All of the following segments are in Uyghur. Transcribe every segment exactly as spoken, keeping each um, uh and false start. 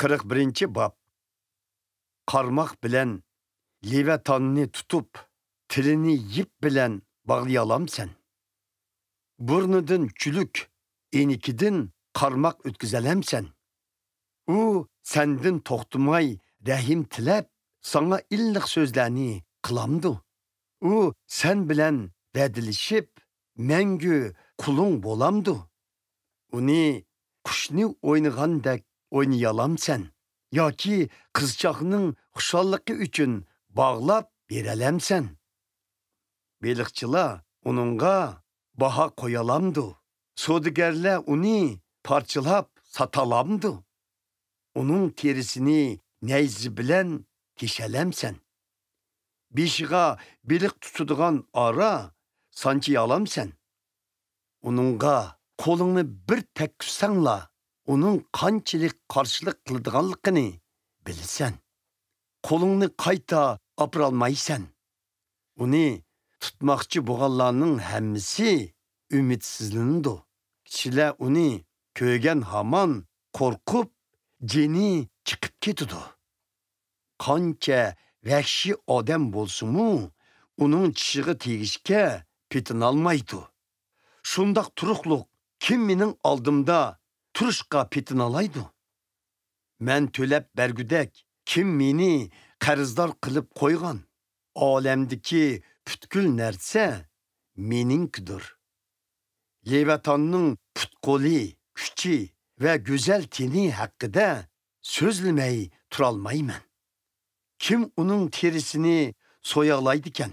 قىرىق بىرىنچى باب. قارماق بىلەن لېۋىتاننى تۇتۇپ، تىلىنى يىپ بىلەن باغلىيالامسەن؟ بۇرنىدىن چۈلۈك، ئېنىكىدىن قارماق ئۆتكۈزەلەمسەن؟ ئۇ سەندىن توختىماي رەھىم تىلەپ، ساڭا ئىللىق سۆزلەرنى قىلامدۇ؟ ئۇ سەن بىلەن ۋەدىلىشىپ، مەڭگۈ قۇلۇڭ بولامدۇ؟ ئۇنى قۇشنى ئوينىغاندەك ئوينىيالامسەن؟ ياكى قىزچاقنىڭ خۇشاللىقى ئۈچۈن باغلاپ بېرەلەمسەن؟ بېلىقچىلار ئۇنىڭغا باھا قويالامدۇ؟ سودىگەرلەر ئۇنى پارچىلاپ ساتالامدۇ؟ ئۇنىڭ تېرىسىنى نەيزە بىلەن تېشەلەمسەن؟ بېشىغا بېلىق تۇتىدىغان ئارا سانچىيالامسەن؟ ئۇنىڭغا قولۇڭنى بىر تەگكۈزسەڭلا، ئۇنىڭ قانچىلىك قارشىلىق قىلىدىغانلىقىنى بىلىسەن. قولۇڭنى قايتا ئاپىرالمايسەن. ئۇنى تۇتماقچى بولغانلارنىڭ ھەممىسى ئۈمىدسىزلىنىدۇ. كىشىلەر ئۇنى كۆرگەن ھامان قورقۇپ، جېنى چىقىپ كېتىدۇ. قانچە ۋەھشىي ئادەم بولسىمۇ، ئۇنىڭ چىشىغا تېگىشكە پېتىنالمايدۇ. شۇنداق تۇرۇقلۇق كىم مېنىڭ ئالدىمدا تۇرۇشقا پېتىنالايدۇ؟ مەن تۆلەپ بەرگۈدەك كىم مېنى قەرزدار قىلىپ قويغان؟ ئالەمدىكى پۈتكۈل نەرسە مېنىڭكىدۇر. لېۋىتاننىڭ پۇت-قولى، كۈچى ۋە گۈزەل تېنى ھەققىدە سۆزلىمەي تۇرالمايمەن. كىم ئۇنىڭ تېرىسىنى سويالايدىكەن؟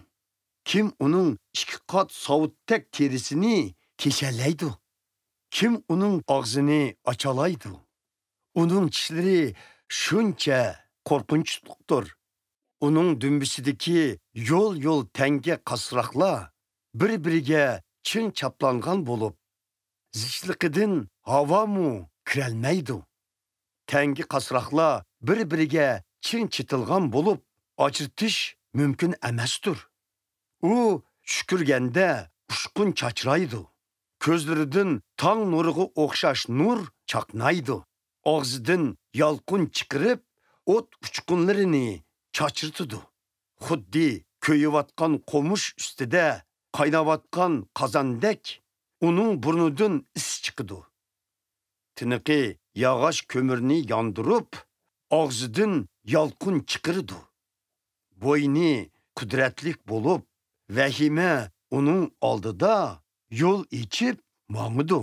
كىم ئۇنىڭ ئىككى قات ساۋۇتتەك تېرىسىنى تېشەلەيدۇ؟ كىم ئۇنىڭ ئاغزىنى ئاچالايدۇ؟ ئۇنىڭ چىشلىرى شۇنچە قورقۇنچلۇقتۇر. ئۇنىڭ دۈمبىسىدىكى يول-يول تەڭگە قاسراقلار بىر-بىرىگە چىڭ چاپلانغان بولۇپ، زىچلىقىدىن ھاۋامۇ كىرەلمەيدۇ. تەڭگە قاسراقلار بىر-بىرىگە چىڭ چېتىلغان بولۇپ، ئاجرىتىش مۇمكىن ئەمەستۇر. ئۇ چۈشكۈرگەندە ئۇچقۇن چاچرايدۇ. كۆزلىرىدىن تاڭ نۇرىغا ئوخشاش نۇر چاقنايدۇ. ئاغزىدىن يالقۇن چىقىرىپ، ئوت ئۇچقۇنلىرىنى چاچرىتىدۇ. خۇددى كۆيۈۋاتقان قومۇش ئۈستىدە قايناۋاتقان قازاندەك ئۇنىڭ بۇرنىدىن ئىس چىقىدۇ. تىنىقى ياغاچ كۆمۈرنى ياندۇرۇپ، ئاغزىدىن يالقۇن چىقىرىدۇ. بوينى قۇدرەتلىك بولۇپ، ۋەھىمە ئۇنىڭ ئالدىدا يول ئېچىپ ماڭىدۇ.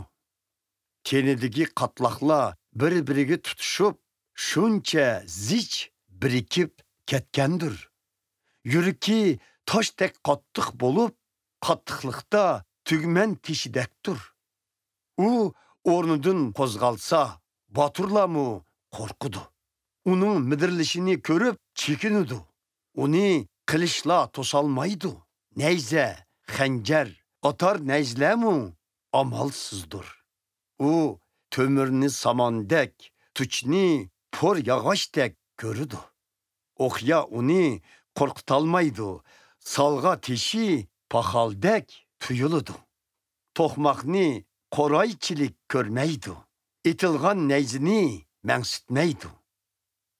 تېنىدىكى قاتلاقلار بىر-بىرىگە تۇتىشىپ، شۇنچە زىچ بىرىكىپ كەتكەندۇر. يۈرىكى تاشتەك قاتتىق بولۇپ، قاتتىقلىقتا تۈگمەن تېشىدەكتۇر. ئۇ ئورنىدىن قوزغالسا، باتۇرلارمۇ قورقىدۇ. ئۇنىڭ مىدىرلىشىنى كۆرۈپ چېكىنىدۇ. ئۇنى قىلىچلار توسالمايدۇ. نەيزە، خەنجەر، ئاتار نەيزىلەرمۇ ئامالسىزدۇر. ئۇ تۆمۈرنى ساماندەك، تۇچنى پور ياغاچتەك كۆرىدۇ. ئوقيا ئۇنى قورقۇتالمايدۇ، سالغا تېشى پاخالدەك تۇيۇلىدۇ. توقماقنى قورايچىلىك كۆرمەيدۇ، ئېتىلغان نەيزىنى مەڭسىتمەيدۇ.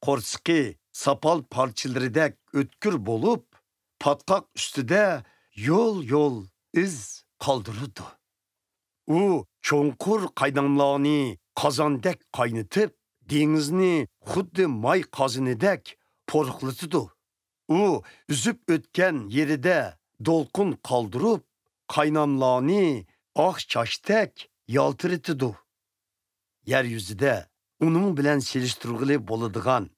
قورسىقى ساپال پارچىلىرىدەك ئۆتكۈر بولۇپ، پاتقاق ئۈستىدە يول-يول ئىز قالدۇرىدۇ. ئۇ چوڭقۇر قايناملارنى قازاندەك قاينىتىپ، دېڭىزنى خۇددى ماي قازىنىدەك پورۇقلىتىدۇ. ئۇ ئۈزۈپ ئۆتكەن يېرىدە دولقۇن قالدۇرۇپ، قايناملارنى ئاق چاچتەك يالتىرىتىدۇ. يەر يۈزىدە ئۇنىڭ بىلەن سېلىشتۇرغىلى بولىدىغان،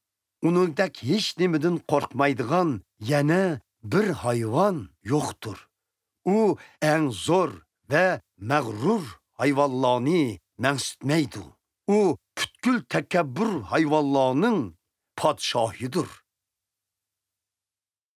ئۇنىڭدەك ھېچنېمىدىن قورقمايدىغان يەنە بىر ھايۋان يوقتۇر. ئۇ ئەڭ زور ۋە مەغرۇر ھايۋانلارنى مەڭسىتمەيدۇ. ئۇ پۈتكۈل تەكەببۇر ھايۋانلارنىڭ پادىشاھىدۇر.